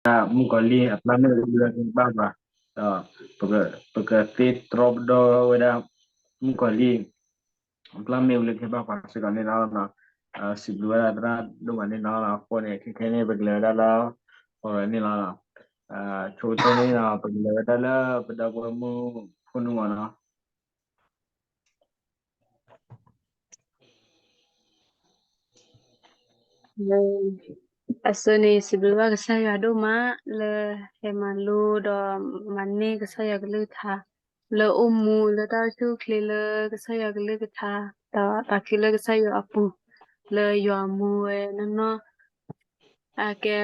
မုၣ်ကီၤလံၢ်အပျၢ်မ့ၣ်အူလၢကဟဲဘၣ်ပှၤ, ဒီးပကသ့တြီပဒီဝဲဒၣ် မုၣ်ကီၤလံၢ် အပျၢ်မ့ၣ်အူလၢကဟဲဘၣ်ပှၤစ့ၢ်ကီးန့ၣ်လီၤ. စံးဘျုးဝဲဒၣ်သရၣ်ဒိၣ်မးန့ၣ်လီၤ. အဃိန့ၣ် ခဲခဲန့ၣ် ပကလဲၤဝဲဒၣ်လၢ ပဝဲန့ၣ်လီၤ. ဆိကတၢၢ်န့ၣ်လီၤ ပကလဲၤဝဲဒၣ်လၢပဒီပုၢ်ဝဲၢ်မုၣ်ဖိနူမးနီၤ. အဆိန့ၣ် ယစံးဘျုးဘၣ်ကစၢ်ယွၤဒိၣ်မး လၢဟဲမၤလိဒီးမၤန့ၢ်ကစၢ်ယွၤကလုၢ်ကထါ, လၢအိၣ်မူလၢတၢ်အိၣ်ဆူၣ်အိၣ်ချ့လၢကစၢ်ယွၤကလုၢ်ကထါ, ဒီးသးခုလၢကစၢ်ယွၤအပူၤ, လၢယွၤမူဝဲနီၢ်နီၢ် အကဲ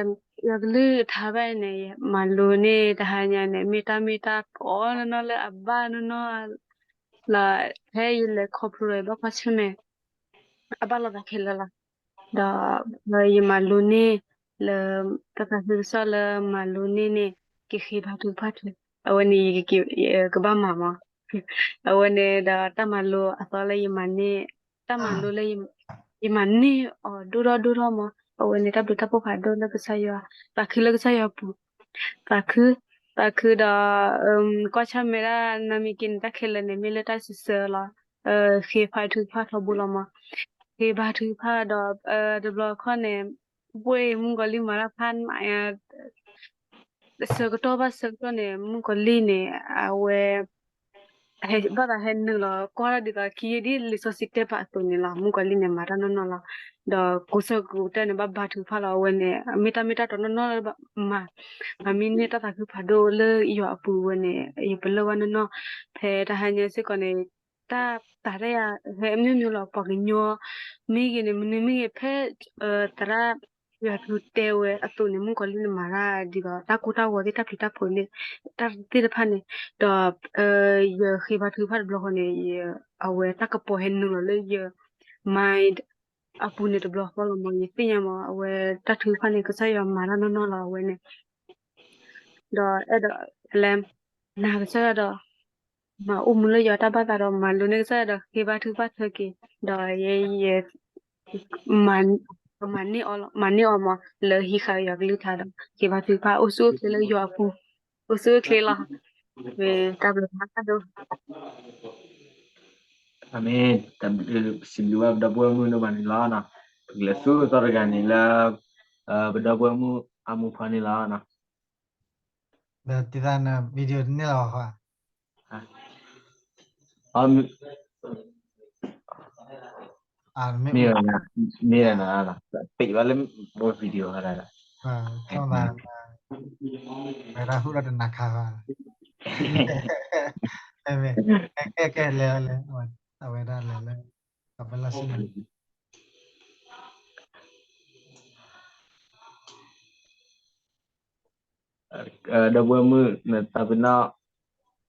ယွၤကလုၢ်ကထါဘၣ်အံၤန့ၣ် မၤလိန့ၢ်တဟါညါန့ၣ် မ့ၢ်တၢ်မ့ၢ်တၢ်တီနီၢ်နီၢ်လၢအဘၣ်နီၢ်နီၢ်လီၤ. ဖဲယလဲၤခီဖျိဒီးယဘၣ်ကွၢ်ဆၢၣ်မဲာ် အဘၣ်လိာ်သးခဲလၢာ်လီၤ. ဒီးယမၤလိန့ၢ်လၢ တၢ်သးခုကစီၣ်လၢမၤလိန့ၢ်န့ၣ် ကဃ့ဘါထုကဖၣ်ထၢ, အဝဲန့ၣ် ကဘၣ်မၤမး အဝဲန့ၣ်ဒီးတၢ်မၤလိအသီလၢယမၤန့ၢ်, တၢ်မၤလိလၢ ယမၤန့ၢ်အီၤဒိၣ်ထီၣ်ဒိၣ်ထီၣ်မး, အဝဲန့ၣ်တၢ်ဘျုးတၢ်ဖှိၣ်ဖးဒိၣ်လၢကစၢ်ယွၤ, သးခုလၢကစၢ်ယွၤပူၤ, သးခု, သးခုဒီး ကွၢ်ဆၢၣ်မဲာ်ဒၣ်နီၢ်မံၤက့န့ၣ် တၢ်ခဲလၢာ်န့ၣ် မ့ၢ်လၢတၢ်စံးဆၢလီၤ. ဃ့ဘါထုကဖၣ်ထီဘိလီၤမး, ဃ့ဘါထုကဖၣ်ဒီး တဘျီခီန့ၣ် ဘၣ်မုၣ်ကီၤလံၢ်မၤတၢ်ဖး ဆၢကတီၢ်ဘၣ်ဆၢကတီၢ်န့ၣ် မုၣ်ကီၤလံၢ်န့ၣ် အဝဲ ဘၣ်သးဟဲနုာ်လီၤကွၢ်ဒၣ်ဒ်သိးခံဒ်လံာ်စီဆှံတဲပာ်အသိးန့ၣ်လီၤ. မုၣ်ကီၤလံၢ်န့ၣ် မၤတၢ်နီၢ်နီၢ်လီၤ. ဒီးကိးဆၢကိးကတီၢ်န့ၣ် ဘၣ်ဘါထုကဖၣ်လီၤ. အဝဲန့ၣ် မ့ၢ်တၢ်မ့ၢ်တၢ်တီနီၢ်နီၢ်လၢမၤ, မၤမ့ၢ်န့ၢ်တၢ်သးခုဖးဒိၣ်လၢယွၤအပူၤဝဲန့ၣ် ယပလၢၢ်ဘၣ်နီၢ်နီၢ်, ဖဲတဟါညါစ့ၢ်ကီးန့ၣ် တၢ်ပာ်တၢ်ယၤ ဟဲမ့ၢ်မ့ၢ်လီၤ ပှၤကညီမ့ၢ်ဂ့ၤန့ၣ် မနုၤမ့ၢ်ဂ့ၤ ဖဲ သရၣ် ယွၤထူတဲဝဲအသိးန့ၣ် မုၣ်ကီၤလံၢ်န့ၣ်မၤတၢ်ဒ်သိး တၢ်ကိၢ်တၢ်ဂီၤသ့ၣ် တၢ်ပျံၤတၢ်ဖုးန့ၣ် တၢ်သ့ၣ်တဖၣ်န့ၣ်, ဒီး ယဃ့ဘါထုကဖၣ်တဘျီဃီန့ၣ် အဝဲတၢ်ကပီၤဟဲနုာ်လီၤလၢယ mind အပူၤန့ၣ်တဘျီဃီလီၤမး. ယသ့ၣ်ညါမး အဝဲတၢ်ထုကဖၣ်န့ၣ် ကစၢ်ယွၤမၤတၢ်နီၢ်နီၢ်လီၤ အဝဲန့ၣ် ဒီးအဲၣ်ဒိးလဲၤ နာ်ကစၢ်ယွၤဒီး မၤအိၣ်မူလၢယွၤတၢ်ဘၣ်သးဒီး မၤလိန့ၢ်ကစၢ်ယွၤဒီး ဃ့ဘါထုကဖၣ်ထၢက့ၤ, ဒီးယ ယ မၤန့ၢ်အီၤလီၤ, မၤန့ၢ်အီၤမး လၢဟံးဃာ်ယွၤကလုၢ်ကထါဒီး ဃ့ဘါထုကဖၣ် အိၣ်ဆူၣ်အိၣ်ချ့လၢယွၤအပူၤ, အိၣ်ဆူၣ်အိၣ်ချ့လီၤ. မ့ၢ်တၢ်ဘျုးဖးဒိၣ် အမ့ၢ် စံးဘျုးဘၣ်ပဒီပုၢ်ဝဲၢ်မုၣ်ဒိၣ်မးန့ၣ်လီၤ. ပကလဲၤဆူသီတဂၤန့ၣ်လၢ ပဒီပုၢ်ဝဲၢ်မုၣ်အမူဖီန့ၣ်လီၤ. ဒီးတံၤသးန video တန့ၢ်လီၤဃီ မ့ၢ် မ့ၢ် ပ့ၤဘၣ်လၢ video ဟဲဒၣ် ဝဲဒၣ်ဟူးဒီးတနၤခါဘၣ်, ကဲ ကဲ လဲၤ လဲၤ အဝဲဒၣ်လဲၤလၢ ကဘၣ်လၢဆူ ဒီပုၢ်ဝဲၢ်မုၣ် နသးပ့ၤနီၣ်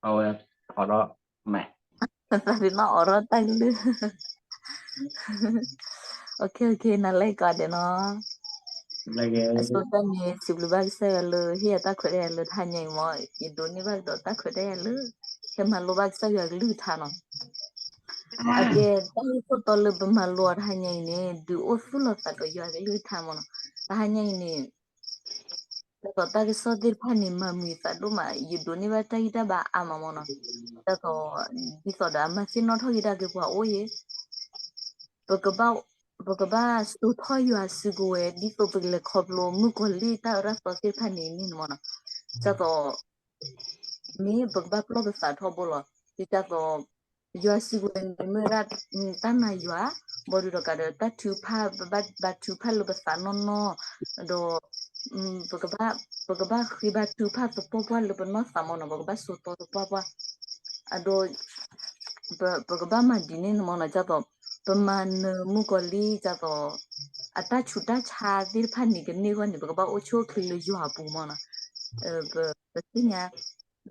အဝဲအိးထီၣ်မဲာ်, နသးပ့ၤနီၣ်အိးထီၣ်တၢ်ကလုၢ်, နလဲၤကီးဒဲးနီၤ, အဆိကတၢၢ်န့ၣ် စံးဘျုးဘၣ်ကစၢ်ယွၤလၢ ဟ့ၣ်ယၤတၢ်ခွဲးတၢ်ယာ်လၢတဟါညါအံၤမ့ၢ် ယဒိးန့ၢ်ဘၣ်ကဒီးတၢ်ခွဲးတၢ်ယာ်လၢ ဟဲမၤလိဘၣ်ကစၢ်ယွၤကလုၢ်ကထါနီၤ, အကဲတၢ်ဂ့ၢ်ခိၣ်တီလၢပမၤလိအီၤတဟါညါအံၤန့ၣ် ဒုးအိၣ်သူၣ်လီၤသးဒီးယွၤကလုၢ်ကထါမ့ၢ်နီၤ, တဟါညါအံၤန့ၣ် ဒ်သိးတၢ်ကစီၣ်သ့ၣ်တဖၣ်န့ၣ် မၤမုာ်သးဒိၣ်မး ယဒိးန့ၢ်ဘၣ်တၢ်ဂံၢ်တၢ်ဘါအါမးမ့ၢ်နီၤ, ဒ်သိး ဒ်သိးဒီးအမၤသ့ၣ်နီၣ်ထီၣ်က့ၤဒၣ်က့ၤပှၤအိၣ်အံၤ ပကဘၣ်စိာ်ထီၣ်ယွၤစုကဝဲၤ ဒ်သိးပကလဲၤခီဖျိမုၣ်ကီၤလံၢ်တၢ်အၢတၢ်သီသ့ၣ်တဖၣ်န့ၣ်န့ၣ်မ့ၢ်နီၤ, ဒ်သိး မ့ၢ်ပကဘၣ်ပလီၢ်ပသးထီဘိလီၤ, ဒ်သိး ယွၤစုကဝဲၤန့ၣ်မ့ၢ်ဝဲဒၣ် တၢ်နာ်ယွၤ, ဘၣ်ဒုးဒီးကးဒီး တၢ်ထုကဖၣ် ပဘၣ်ထုကဖၣ်လၢပသးနီၢ်နီၢ်, ဒီး ပကဘၣ်ဃ့ဘါထုကဖၣ်သပှၢ်ပှၢ်လၢပနီၢ်သးမ့ၢ်နီၤ, ပကဘၣ်စိာ်တီသပှၢ်ပှၢ်, အဒိ ပကဘၣ်မၤဒ်န့ၣ်န့ၣ်မ့ၢ်နီၤ, ဒ်သိး ပမၤနၢၤမုၣ်ကီၤလံၢ် ဒ်သိး အတၢ်ဆူးတၢ်ဆါသ့ၣ်တဖၣ်န့ၣ် ကန့ၢ်အဂီၢ်န့ၣ် ပကဘၣ်အိၣ်ဆူၣ်အိၣ်ချ့လၢယွၤအပူၤမ့ၢ်နီၤ, ပသ့ၣ်ညါ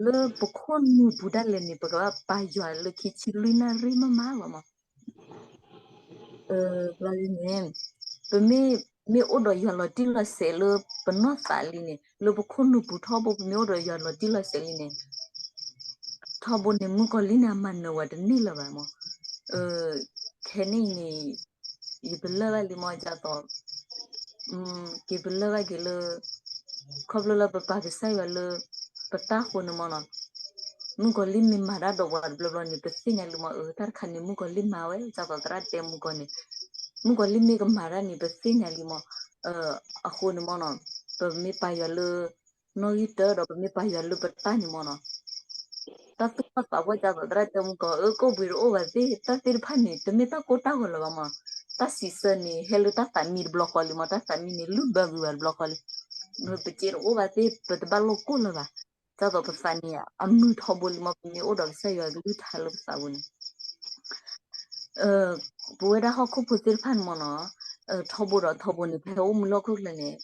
လၢပခိၣ်နူာ်ပူၤဒၣ်လဲာ်န့ၣ် ပကဘၣ်ပာ်ယွၤလၢခံဆံလွံၢ်နၣ်ရံၣ်မးမးလီၤမး လီၤန့ၣ် ပမ့ၢ် မ့ၢ်အိၣ်ဒီးယွၤလီၤတံၢ်လီၤဆဲးလၢပနီၢ်သးလံန့ၣ် လၢပခိၣ်နူာ်ပူၤထီဘိ ပမ့ၢ်အိၣ်ဒီးယွၤလီၤတံၢ်လီၤဆဲးလံန့ၣ် ထီဘိန့ၣ် မုၣ်ကီၤလံၢ်န့ၣ် အမၤနၢၤဝဲတန့ၢ်လၢၤဘၣ်မး, ခဲန့ၣ်အံၤန့ၣ် ယပလၢၢ်ဘၣ်လံမး ဒ်သိး က့ၤပလၢၢ်ဘၣ်က့ၤလၢ ခီဖျိလၢပပာ်ကစၢ်ယွၤလၢ ပတၢ်အဃိန့ၣ်မ့ၢ်နီၤ, မုၣ်ကီၤလံၢ်မ့ၢ်မၤတၢ်ဒီးပှၤတဘျီဘျီန့ၣ် ပသ့ၣ်ညါလံမ့ၢ် အၢ တၢ်တခါန့ၣ် မုၣ်ကီၤလံၢ်မၤဝဲ ဒ်သိးသရၣ်တဲမုၣ်ကီၤန့ၣ်, မုၣ်ကီၤလံၢ်မ့ၢ်ကမၤတၢ်န့ၣ် ပသ့ၣ်ညါလံမ့ၢ်, အဃိန့ၣ်မ့ၢ်နီၤ, ပမ့ၢ်ပာ်ယွၤလၢ နီၣ်ဂံၢ်တၢဒီးပမ့ၢ်ပာ်ယွၤလၢပတၢ်န့ၣ်မ့ၢ်နီၤ, တၢ်သူၣ်ထီၣ်သးပှၢ် ဒ်သိးသရၣ်တဲမုၣ်ကီၤ အၢ ကိၣ်ဘှံးတအိၣ်ဘၣ်သ့ၣ် တၢ်သ့ၣ်တဖၣ်န့ၣ် တမ့ၢ်တၢ်ကိၢ်တၢ်ဂီၤလၢၤဘၣ်မ့ၢ်, တၢ်စံးဆၢန့ၣ် ဟဲလၢတၢ်သးမံတဘျီဃီလံမ့ၢ်, တၢ်သးမံန့ၣ် လုၢ်ဘၢကွံာ်ဝဲတဘျီဃီလံ, ပစ့တအိၣ်ဘၣ်သ့ၣ် ပတဘၣ်လိာ်ကိၢ်လၢၤဘၣ်, ဒ်သိးပသးန့ၣ် အမုာ်ထီဘိလံမ့ၢ် ပမ့ၢ်အိၣ်ဒီးကစၢ်ယွၤကလုၢ်ကထါလၢပသးပူၤန့ၣ် ပဝဲဒၣ်ဟီၣ်ခိၣ်ဖိသ့ၣ်တဖၣ်န့ၣ်မ့ၢ်နီၤ, ထီဘိဒီးထီဘိန့ၣ် ပဟဲအိၣ်မူလၢဟီၣ်ခိၣ်ချၢန့ၣ်,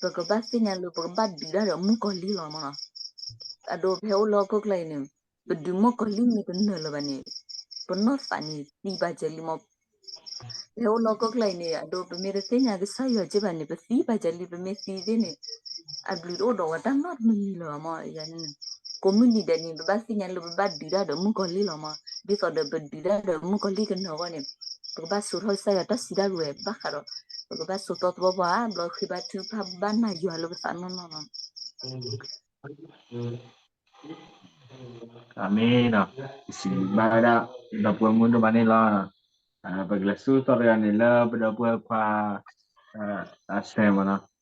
ပကဘၣ်သ့ၣ်ညါလၢပကဘၣ်ဒုးတၢ်ဒီးမုၣ်ကီၤလံၢ်လီၤမ့ၢ်နီၤ, အဒိ ပဟဲအိၣ်လၢဟီၣ်ခိၣ်ချၢအံၤန့ၣ်, ပဒုးမုၣ်ကီၤလံၢ်မ့ၢ်တနၢၤလၢၤဘၣ်န့ၣ်, ပနီၢ်သးန့ၣ်သံပာ်စၢၤလံမ့ၢ် ပဟဲအိၣ်လၢဟီၣ်ခိၣ်ချၢအံၤန့ၣ် အဒိ ပမ့ၢ်တသ့ၣ်ညါကစၢ်ယွၤက့ဘၣ်န့ၣ် ပသံပာ်စၢၤလံ ပမ့ၢ်သံသ့ၣ်န့ၣ်, အဘျုးတအိၣ်ဒီးဝဲတၢ်နီတမံၤမံၤလၢၤဘၣ်မ့ၢ်, ကိးမုၢ်နံၤဒဲးန့ၣ် ပဘၣ်သ့ၣ်ညါလၢပဘၣ်ဒုးတၢ်ဒီးမုၣ်ကီၤလံၢ်လီၤမ့ၢ်, ဒ်သိးဒီးပဒုးတၢ်ဒီးမုၣ်ကီၤလံၢ်ကနၢၤအဂီၢ်န့ၣ်, ပကဘၣ်စိာ်ထီၣ်ကစၢ်ယွၤတၢ်စံးတၢ်ကတိၤဝဲဘၣ်ဃးဒီး, ပကဘၣ်စိာ်ထီၣ်သပှၢ်ပှၢ် ဘျီဃ့ဘါထုကဖၣ်ဘၣ်နၤယွၤလၢပသးနီၢ်နီၢ်လီၤ. အမ့ၢ်နီၤ, ယစံးဘၣ်ဝဲဒၣ် ဒီပုၢ်ဝဲၢ်မုၣ်ဒိၣ်မးန့ၣ်လီၤ. ပကလဲၤဆူသီတဂၤန့ၣ်လၢပဒီပုၢ်ဝဲၢ်ခွါ အဆၢမ့ၢ်နီၤ.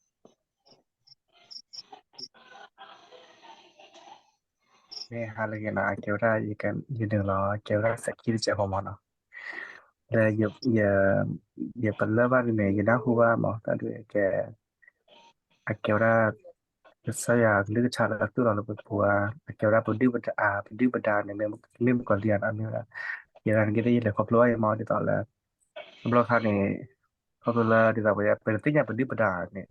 မ့ၢ်ဟါလၢအဂ့ၤနီၤ, အကဲဝဲဒၣ် ယနုာ်လီၤ ကဲဝဲဒၣ်စဲးခံတစဲးဖိမ့ၢ်နီၤ. ဒီး ယပလၢၢ်ဘၣ်ဒ်န့ၣ် ယနၢ်ဟူဘၣ်မ့ၢ် တၢ်ဒုးကဲ အကဲဝဲဒၣ် ကစၢ်ယွၤကလုၢ်ကထါလၢအသူၣ်လီၤလၢပပူၤဧါ, အကဲဝဲဒၣ်ပဒုၣ်ပဒါ ပဒုၣ်ပဒါန့ၣ် မ့ၢ်မုၣ်ကီၤလံၢ်ဧါ, မ့ၢ်ဝဲဒၣ် ယနာ်က့ ယလဲၤခီဖျိဘၣ်အံၤမ့ၢ် ဒ်သိးလၢ တဘျီခါန့ၣ် ခီဖျိလၢဒ်သိးပ ပတသ့ၣ်ညါပဒုၣ်ပဒါန့ၣ်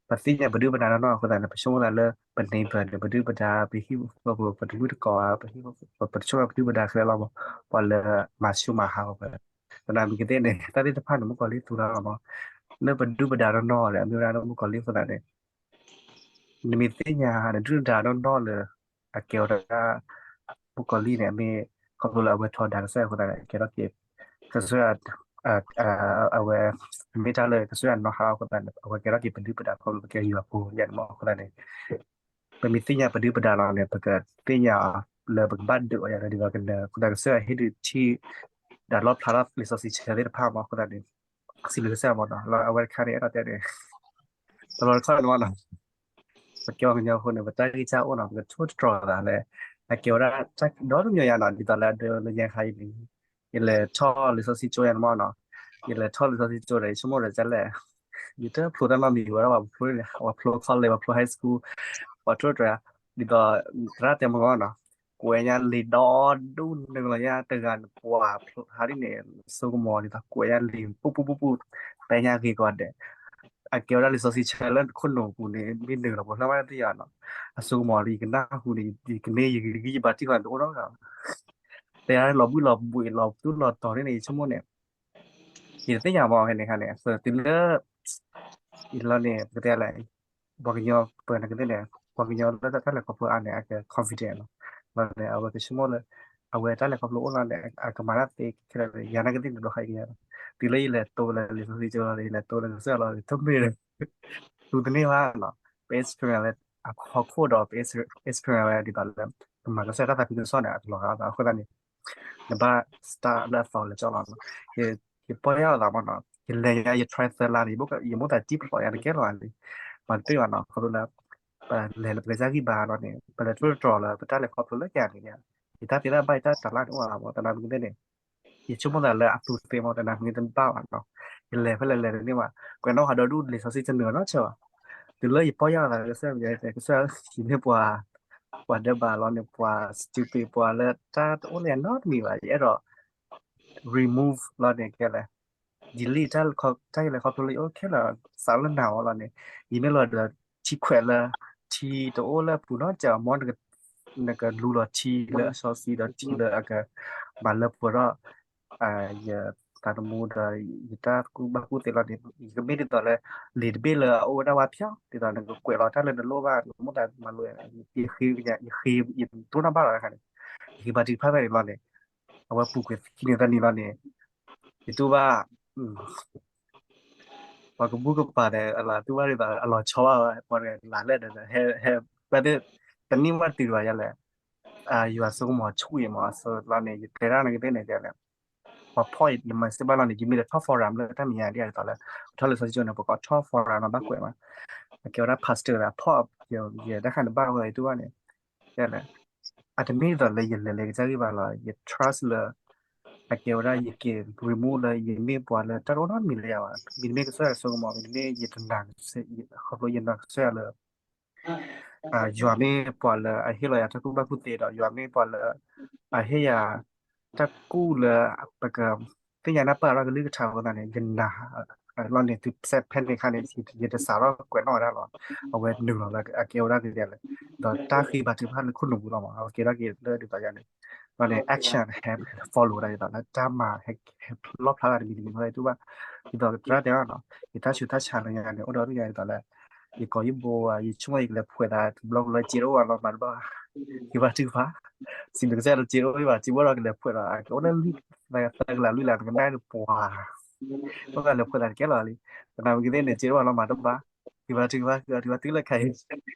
ပသ့ၣ်ညါပဒုၣ်ပဒါနီၢ်နီၢ်အဃိသတးန့ၣ် ပဆိကမိၣ်သးလၢ ပ neighbor န့ၣ် ပဒုၣ်ပဒါ ပဟံၣ်ဖိဃီဖိ ပတမုၣ်တကိးဧါ ပဟံၣ်ဖိဃီဖိ ပတဆိကမိၣ်ပဒုၣ်ပဒါခဲလၢာ်လီၤမ့ၢ် ပှၤလၢမၤဆူၣ်မၤဟးဂီၤပှၤ သနာ်က့သ့ၣ်န့ၣ် တၢ်သ့ၣ်တဖၣ်န့ၣ် မုၣ်ကီၤလံၢ်သူတၢ်လီၤမ့ၢ် လၢပဒုၣ်ပဒါနီၢ်နီၢ်ဒီး အမ့ၢ်ဝဲဒၣ်လၢမုၣ်ကီၤလံၢ်အဃိသတးန့ၣ် နမ့ၢ်သ့ၣ်ညါ နဒုၣ်နဒါနီၢ်နီၢ်လၢ အကဲဝဲဒၣ် မုၣ်ကီၤလံၢ်န့ၣ် အမ့ၢ်ခီဖျိလၢအဝဲထီဒါကစၢ်ယွၤအဃိသတးန့ၣ် ကဲထီၣ်က့ၤ ကစၢ်ယွၤ အဝဲ မ့ၢ်တၢ်လၢကစၢ်ယွၤနီၤဟးအဃိသတးန့ၣ် အဝဲကဲထီၣ်က့ၤပဒုၣ်ပဒါခီဖျိပကဲယွၤဖိယဲၢ်န့ၣ်မ့ၢ်အဃိသတးန့ၣ် ပမ့ၢ်သ့ၣ်ညါပဒုၣ်ပဒါလီၤန့ၣ် ပကသ့ၣ်ညါလၢပကဘၣ်ဒုးအီၤယဲၢ်လၢဒ်သိးကနၢၤ အဃိသတးကစၢ်ယွၤဟ့ၣ်ဒုးထံၣ် ဒီးလီၣ်ဖျါထီၣ်လံာ်စီဆှံဆၢသ့ၣ်တဖၣ်မ့ၢ်အဃိသတးန့ၣ် စံးဘျုးကစၢ်ယွၤမ့ၢ်နီၤ လီၤအဝဲတခါန့ၣ် အဲၣ်ဒိးတဲန့ၣ် တဘျီတခီၣ်န့ၣ်မ့ၢ်နီၤ ပကဲပှၤကညီအဃိန့ၣ် ပတၢ်ဂံၢ်စၢ်အိၣ်နီၤ ပကထိၣ်သတြီၤသးလၢ အကဲဝဲဒၣ်တၢ်ဒီတမံၤယါနီၤ ဒ်သိးလၢအဒိလၢညါခါအံၤန့ၣ် ယလဲၤထီၣ်လံာ်စီဆှံကၠိယါန့ၣ်မ့ၢ်နီၤ ယလဲၤထီၣ်လံာ်စီဆှံကၠိဒီး ယဆိကမိၣ်ဒီးကလဲၣ် ယတဖျိတၢ်နီတမံၤဝဲဒၣ် ပှၤဖျိန့ၣ် ပှၤဖျိ college ပှၤဖျိ high school ပှၤထိၣ်သတြီၤ ဒ်သိး သရၣ်တဲမ့ၢ်နီၤ ကွဲးညါလံာ်ဒီဒူၣ်နုာ်လီၤညါတဂၤန့ၣ် ပှၤဖျိဟးဒ်န့ၣ် ဆိကမိၣ်ဒ်သိး ကွဲးညါလံာ်ပူၤပူၤပူၤပူၤ ပဲညါဂ့ၤကီးဒဲး အကဲဝဲဒၣ်လံာ်စီဆှံဆၢလၢခိၣ်နူာ်ပူၤန့ၣ် မ့ၢ်နုာ်လီၤပှၤဖျါဘၣ်တသ့ယါနီၤ အဆိကမိၣ်လံ ယကနၢ်ဟူန့ၣ် ယကန့ၢ်ယဂံၢ်ယဘါတံၢ်ဃီန့ၣ် တအိၣ်နီတဂၤဘၣ် တဲလီၤဘှံးလီၤဘှံးလီၤသူၣ်လီၤတီၤန့ၣ် ယဆိကမိၣ်န့ၣ် ယတသ့ၣ်ညါဘၣ်ခဲန့ၣ်ခါန့ၣ် အဃိတုၤလၢ ယလီၤန့ၣ် ပကတဲလဲၣ် ပှၤကညီပနာ်ကသ့ၣ်န့ၣ် ပှၤကညီလၢတၢ်လဲၤခီဖျိအါန့ၣ် အက confident လီၤ လီၤန့ၣ် အဝဲကဆိကမိၣ်လၢ အဝဲတၢ်လဲၤခီဖျိအိၣ်လီၤန့ၣ် အကမၤတၢ်သ့ခဲလၢာ် ယၤနာ်ကသ့ၣ်န့ၣ် ဒိးဟဲက့ၤ တုၤလၢယလဲၤတိလၢလံာ်စီဆှံကၠိလီၤ ယလဲၤတိလၢကစၢ်လီၤ တမ့ၢ် သူတန့ၢ်ဘၣ်နီၤ ပ experience လၢ အဟီၣ်ခိၣ်ဒီး ပ experience ဝဲဒ်သိးလၢ ကမၤကစၢ်ယွၤတၢ်သးခုကစီၣ်န့ၣ် အကလီၤဂာ်အသးအဃိသတးန့ၣ် နဘၣ် start လၢအသီလၢကၠီလီၤနီၤ ယပီၢ်ယၢ်လီၤသးမ့ၢ်နီၤ ယလဲၤညါ ယ try သၢလါန့ၣ် ယမိၣ်သးတံၢ်ဖျိးယါတကဲလီၤန့ၣ် မၤတပ့ၢ်ဘၣ်နီၤ ခီဖျိလၢ ပလဲၤလၢပကစၢ်ဂံၢ်ဘါလီၤန့ၣ် ပလဲၤထိၣ်သတြီၤလၢပတၢ်လဲၤခီဖျိလၢကယၤန့ၣ် ယတၢ်သ့တၢ်ဘၣ်ယတၢ်တၤလၢ်န့ၣ်အိၣ်လီၤမ့ၢ် သနာ်က့သ့ၣ်န့ၣ် ယဆိကမိၣ်သးလၢအသူသ့မ့ၢ် သနာ်က့တဘၣ်ဘၣ်နီၤ ယလဲၤဖဲလဲၣ်လဲၤတန့ၢ်ဘၣ် ကွဲးနီၣ်ဃာ်ဒီဒူၣ်လံာ်စီဆှံတနုာ်နီတဆၢဘၣ် တုၤလၢယပီၢ်ယၢ်လီၤသးလၢကစၢ်ယွၤ ကစၢ်ယွၤ ယမ့ၢ်ပှၤ ပှၤဒဲးဘးလီၤန့ၣ် ပှၤ stupid ပှၤလၢတၢ်တအိၣ်လၢယၤနီတမံၤဘၣ် ယအဲၣ်ဒိး remove လီၤန့ၣ် ကဲလဲၣ် delete တၢ်လဲၤခီဖျိလၢယအိၣ်ခဲလၢာ် စးလၢနၤဝဲလီၤန့ၣ် ယမ့ၢ်လီၤဒီး ထံခွဲးလၢ ထံတအိၣ်လၢအပူၤနီတစဲး မ်နကလူလီၤထံလၢအစီဆှံဒီးထံလၢအက မၤလၢပှဲၤထီၣ် ယသးသမူဒီး ယတၢ်ကူၣ်ဘၣ်ကူၣ်သ့လီၤန့ၣ် ယကမ့ၢ်ဒ်သိးလၢ လံာ်တဘ့ၣ်လၢအအိၣ်ဝဲဒၣ်ဝါဖျီ ဒ်သိးနကကွဲးလီၤတၢ်လၢနလိၣ်ဘၣ် နကမိၣ်သးမၤလိ ယဃ့ ယတိၢ်နီၣ်ဘၣ်လီၤတခါန့ၣ် ယဃ့ဘါထုကဖၣ်ဖဲန့ၣ်လီၤန့ၣ် အဝဲပူၤကွံာ်ခံနံၤသၢနံၤလီၤန့ၣ် ယတူၢ်ဘၣ် ပှၤကဘူၣ်ကပၤဒီး အလီၤတူၢ်ဘၣ်ဒ်သိး အလီၤဆီဘၣ်ဝဲ ပှၤတဂၤလၢာ်ဒီး ဟဲ ဟဲ ပှၤသ့ၣ် တန့ၢ်ဘၣ်တုၤဘၣ်ယၤလဲၣ်, ယွၤဆိကမိၣ်ဆူၣ်အံၤမး အသိးလီၤန့ၣ် ယတဲဒၣ်နကသ့ၣ်န့ၣ်တဲလဲၣ်, ပှၤဖီၣ်အံၤ နမၤစ့ၢ်ဘၣ်လီၤန့ၣ် ယမ့ၢ်ဒီးထီၣ် forum လၢတၢ်မဲာ်ညါဒ်အံၤသိးလၢ ထီၣ်လၢစီၤကၠိန့ၣ် ပကိးထီၣ် forum နီၤ ဘၣ်ကွဲးမး, အကဲဝဲဒၣ် pastor ဒီးဖီၣ် ယတၢ်ခါန့ၣ်ဘၣ်ဝဲအံၤတူၢ်ဘၣ်န့ၣ် တဲလဲၣ်, အတမ့ၢ်ဒ်သိးလၢယလဲၤလဲၤကစၢ်ဂ့ၢ်ဘၣ်လီၤ ယ trust လၢ အကဲဝဲဒၣ်ယက့ၤ remove လၢယမ့ၢ်ပှၤလၢတၢ်တအိၣ်နီတမံၤလၢယၤဘၣ် မ့တမ့ၢ်ကစၢ်ယွၤဆိကမိၣ် မ့တမ့ၢ်ယတနာ် ခီဖျိယနာ်ကစၢ်ယွၤလၢ ယွၤမ့ၢ်ပှၤလၢအဟ့ၣ်လီၤယၤတၢ်ကူၣ်ဘၣ်ကူၣ်သ့ဒီး ယွၤမ့ၢ်ပှၤလၢ အဟ့ၣ်ယၤ တၢ်ကူၣ်လၢ ပက သ့ၣ်ညါနၢ်ပၢၢ်ထီၣ်ကလုၢ်ကထါအဃိသတးန့ၣ် ယနာ် လီၤန့ၣ် သုစဲးဖဲန့ၣ်ခါန့ၣ် ယတစးထီၣ်ကွဲးနီၣ်ဝဲဒၣ်လီၤ. အဝဲနုာ်လီၤလၢအကဲဝဲဒၣ်ကဒဲလဲၣ်, ဒီးတၢ်ဃ့ဘါထုကဖၣ်လၢခိၣ်နူာ်ပူၤလီၤမး အဝဲကဲထီၣ်က့ၤလၢဒ်သိးယၤန့ၣ် လီၤန့ၣ် action ဟဲ follow ဝဲဒၣ်ဒ်သိးလၢတၢ်မၤဟဲလီၣ်ဖျါဂၤတမံၤတမံၤဝဲတူၢ်ဘၣ်, ဒ်သိးသရၣ်တဲအီၤနီၤ ယတၢ်ဆူးတၢ်ဆါလၢညါန့ၣ် အိၣ်ဒီးဒ်ယၤဒ်သိးလၢ ယကိးယဘိ ယဆိကမိၣ်ယကလဲၤဖှဲးသးတဘျီဘျီ စ့တအိၣ်ဘၣ်လီၤမးတဘၣ်, ဃ့ဘါထုကဖၣ် စံးဘျုးကစၢ်ယွၤဒီးစ့တအိၣ်ဘၣ် စံးဘၣ်ဒီးကလဲၤဖှဲးဒီး ကအိၣ်လၢလွံၢ်သၢကလးလွံၢ်လါ နကနၣ်ဒီးပှၤ အိၣ်ကလဲၤဖှဲးသးတကဲလီၤလံ, သနာ်က့သ့ၣ်န့ၣ် စ့တအိၣ်ဘၣ်လီၤမးတဘၣ်, ဃ့ဘါထုကဖၣ် ဃ့ဘါထုကဖၣ်တုၤလၢခါအံၤ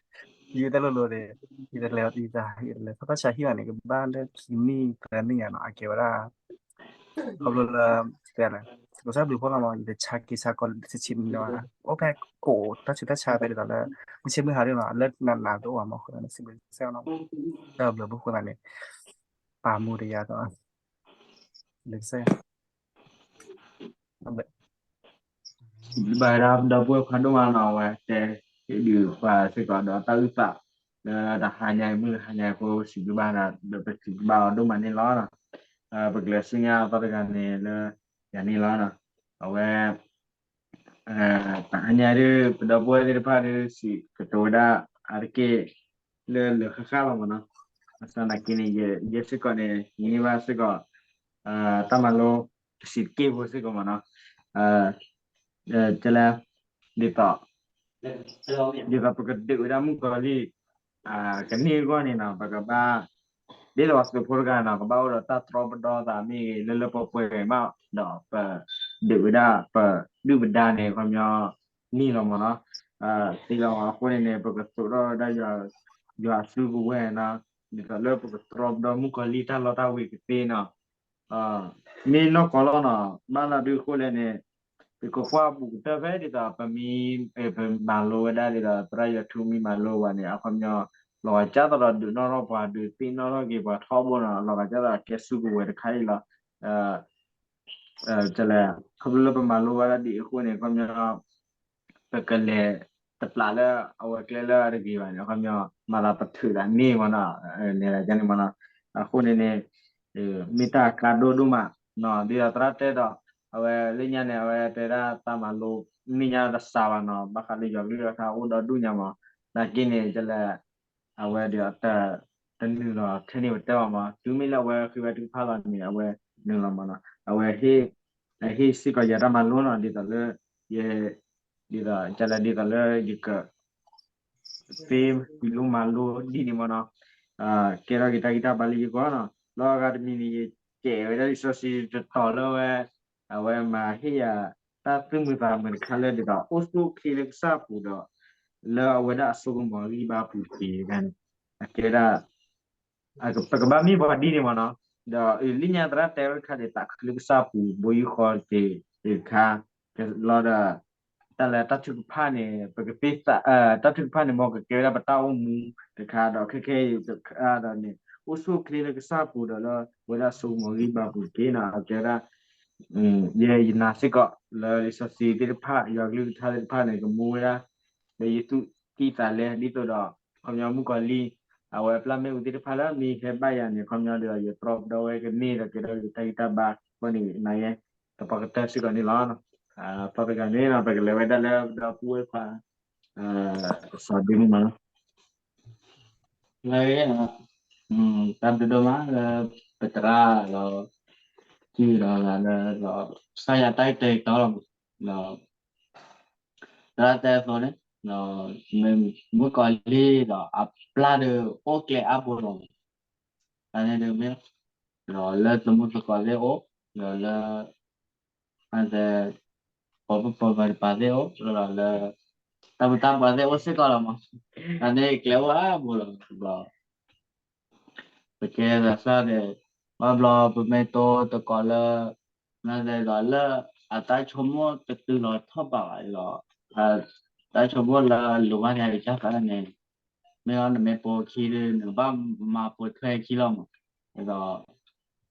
ယတၢ်လိၤလိၤန့ၣ် ယတလဲၤ ယတလဲၤဖီၣ်တၢ်ဆါဟံၣ်ဘၣ်န့ၣ် ကဘၣ်လၢခံနံၣ်သၢနံၣ်ညါနီၤ အကဲဝဲဒၣ် ခီဖျိလၢ တဲလဲၣ် ကစၢ်ဘျုးဖှိၣ်လီၤမး ယတဆါက့ၤဆါကီးတဆံးဆံးမံၤနီၤ အိၣ်ဖဲကိးတၢ်ဆူးတၢ်ဆါဖဲဒ်သိးလၢ မုၢ်ဆ့ၣ်မုၢ်ဟါဒ်နီၤ လၢနးနးတအိၣ်ဘၣ်မး အဃိသတးန့ၣ် စံးဘျုးကစၢ်ယွၤလီၤ, တၢ်ဘျုးဖှိၣ်သးန့ၣ် ပာ်မူတယၤဒီး ဘျုးကစၢ်ယွၤ ဘၣ်ဝဲဒၣ်ဒီပုၢ်ဝဲၢ်ခွါဒိၣ်မးနီၤ အဝဲတဲဒုးပှၤစ့ၢ်ကီးဒီးတၢ်အုၣ်သး လၢတဟါညါအံၤ မုၢ်ဟါညါအံၤအဃိ စံးဘျုးဘၣ်ဒီး ပစံးဘျုးဘၣ်အီၤဒိၣ်မးန့ၣ်လီၤ. ပကလဲၤဆူညါအသီတဂၤန့ၣ်လၢ ယၤန့ၣ်လီၤ. အဝဲ တဟါညါဒုး ပဒီပုၢ်ဝဲၢ်သ့ၣ်တဖၣ်ဒုး စံးကတိၤဝဲဒၣ်အါတက့ၢ် လၢလၢာ်ဃၣ်ဃၣ်လီၤမးနီၤ. ဘၣ်ဆၣ်သနာ်က့န့ၣ် ယဲစ့ၢ်ကီးန့ၣ် ယန့ၢ်ဘၣ်စ့ၢ်ကီး တၢ်မၤလိ တဆံးတက့ၢ်ဖိစ့ၢ်ကီးမးနီၤ. ကလဲၤ ဒ်သိး ဒ်သိးပကဒုးဝဲဒၣ်မုၣ်ကီၤလံၢ် ကန့ၢ်အဂီၢ်န့ၣ်နီၤ ပကဘၣ် ဒ်သိးပှၤသုးဖိတဂၤနီၤ ကဘၣ်အိၣ်ဒီးတၢ်တြီပဒီသးမ့ၢ်ဂ့ၤ လၢလၢပှဲၤပှဲၤမး ဒီးပ ဒုးဝဲဒၣ် ပဒုၣ်ပဒါန့ၣ် ခီပညီ န့ၢ်လီၤမးနီၤ. သ့လီၤအဃိန့ၣ်န့ၣ် ပကသိးထီၣ်ဝဲဒၣ် ယွၤအစုကဝဲၤနီၤ ဒ်သိးလၢပကတြီပဒီမုၣ်ကီၤလံၢ်တၢ်လီတၢ်ဝ့ၤကသ့နီၤ မ့ၢ်နီၢ်ကီၢ်လီၤနီၤ ဘၣ်လီၤဒုးအဃိလဲၣ်န့ၣ် ပကကွၢ်ဘူးကတၢၢ်ဖဲဒ်သိး ပမ့ၢ် ပမၤလိဝဲဒၣ်ဒ်သိး သရၣ်ယွၤထူမ့ၢ်မၤလိဘၣ်န့ၣ် အခီပညီ လီၤဂာ်ကၢ်သိးဒီးဒုးနီၣ်ထီၣ်ပှၤ ဒုးသ့ၣ်နီၣ်ထီၣ်က့ၤပှၤထီဘိနီၤ လီၤဂာ်ကၢ်သိးကဲစုကဝဲၤတခါအံၤလီၤ. ကလဲၤ ခီဖျိလၢပမၤလိဝဲဒၣ်ဒ်အံၤအဃိန့ၣ် ခီပညီ ပကလဲၤတပျးလၢအဝဲကျဲလၢအတဂ့ၤဘၣ်န့ၣ် ခီပညီ မၤသးပထုးသးန့ၢ်မးနီၤ နဲဒၣ်ကန့ၣ်မးနီၤ. အဃိန့ၣ်န့ၣ် မ့ၢ်တၢ်ကါဒိၣ်ဒိၣ်မးနီၤ ဒ်သိးသရၣ်တဲဒီး အဝဲလၢညါန့ၣ် အဝဲတဲဒၣ်တၢ်မၤလိ မ့ၢ်ညါတစးဘၣ်နီၤ ဘၣ်ဃးလၢယွၤကလုၢ်ကထါအိၣ်ဒီဒူၣ်ညါမး နာ်က့န့ၣ် ကလဲၤ အဝဲဒီး တနုာ်လီၤထဲန့ၣ်ပတဲဘၣ်မး တုၤမ့ၢ်လၢအဝဲဃ့ဝဲထုကဖၣ်လီၤန့ၣ် အဝဲနုာ်လီၤမးနီၤ အဝဲ အဟ့ၣ်စ့ၢ်ကီးယၤတၢ်မၤလိနီၤ ဒ်သိးလၢ ယ ဒ်သိး ကလဲၤဒ်သိးလၢယက သ့ပျံၤလိမၤလိဒ်န့ၣ်မးနီၤ ကဲထီၣ်က့ၤတၢ်ဂံၢ်တၢ်ဘါလၢယဂီၢ်နီၤ လီၤဂာ်တမံၤန့ၣ် ယကဲးဝဲဒၣ်လံာ်စီဆှံတတီၤလၢဝဲ အဝဲမၤဟ့ၣ်ယၤ တၢ်သူၣ်မုာ်သးမုာ်တခါလၢဒ်သိး အိၣ်ဆူၣ်အိၣ်ချ့လၢကစၢ်ပူၤဒီး လၢအဝဲဒၣ်အစိကမီၤဂံၢ်ဘါပူၤတက့ၢ်န့ၣ် အကဲဒၣ် ပကဘၣ်မ့ၢ်ပှၤဒ်န့ၣ်မးနီၤ ဒီးလၢညါသရၣ်တဲဝဲတခါန့ၣ် သးခုလၢကစၢ်ပူၤ ဘိယူၢ်ဃီတက့ၢ်တခါ လီၤဒီး တၢ်လၢတၢ်ထုကဖၣ်န့ၣ် ပကသ့ တၢ်ထုကဖၣ်န့ၣ် မ်ကကဲဝဲဒၣ်ပတၢ်အိၣ်မူတခါ ဒီးခဲခဲအံၤတခါဒီးန့ၣ် အိၣ်ဆူၣ်အိၣ်ချ့လၢကစၢ်ပူၤဒီးလၢ ဝဲဒၣ်စိကမီၤဂံၢ်ဘါပူၤတက့ၢ်နီၤ အကဲဝဲဒၣ် ယဲယနာ်စ့ၢ်ကီး လၢလံာ်စီဆှံသ့ၣ်တဖၣ် ယွၤကလုၢ်ကထါသ့ၣ်တဖၣ်န့ၣ် ကမူဝဲဒၣ် လၢယသူၣ်ကံၢ်သးလဲ ဒ်သိးဒီး ခီပညီမုၣ်ကီၤလံၢ် အဝဲပျၢ်မ့ၣ်အူသ့ၣ်တဖၣ်လၢမ့ၢ်ဟဲဘၣ်ယၤန့ၣ် ခီပညီဒီး ယတြီပဒီဝဲကန့ၢ်ဒီးကဲထီၣ်ယတၢ်ဂံၢ်တၢ်ဘါအဃိန့ၣ် နၤယဲ တပှၤကတၢၢ်စ့ၢ်ကီးန့ၣ်လီၤ. သီတဂၤန့ၣ်နီၤ ပကလဲၤဝဲဒၣ်လၢပဒီပုၢ်ဝဲၢ်ခွါ စီၤဒ့မုၣ်မးနီၤ လၢ တၢ်ဘျုးဒိၣ်မးလၢ ပသရၣ်လီၤ စုဒီးလၢ လီၤ ကစၢ်ယွၤတၢ်အံၤတဲတီလီၤ ဒီး သရၣ်တဲအသိးန့ၣ် မုၣ်ကီၤလံၢ်ဒီး အပျၢ်ဒီး အိၣ်ကျဲအါဘိလီၤ တၢ်န့ၣ်ဒုးမ့ၢ် ဒီးလၢသမူသကိးသ့ၣ်အိၣ် ဒီးလၢ အ ပိာ်မုၣ်ပိာ်မၢၤတပၤသ့ၣ်အိၣ်လီၤလၢ တၢ်မုၢ်တၢ်ပှၤသ့ၣ်အိၣ်စ့ၢ်ကီးလီၤမး, အန့ၣ်ကျဲအိၣ်အါမးလီၤဘျီ ပကဲသးစၢ်န့ၣ် ဘၣ်ဘျီပမ့ၢ်တိတကိးလၢ နဒဲးဒီးလၢ အတၢ်ဆိကမိၣ်တတုၤလီၤထီၣ်ဘးဘၣ်လီၤ, တၢ်ဆိကမိၣ်လၢအလိၤဘၣ်န့ၣ်ကစၢ်သးန့ၣ်, မ့ၢ်အီၤနမ့ၢ်ပိာ်ခံဒီး နကဘၣ်မၤပိာ်ထွဲခံလီၤမး, ဒီး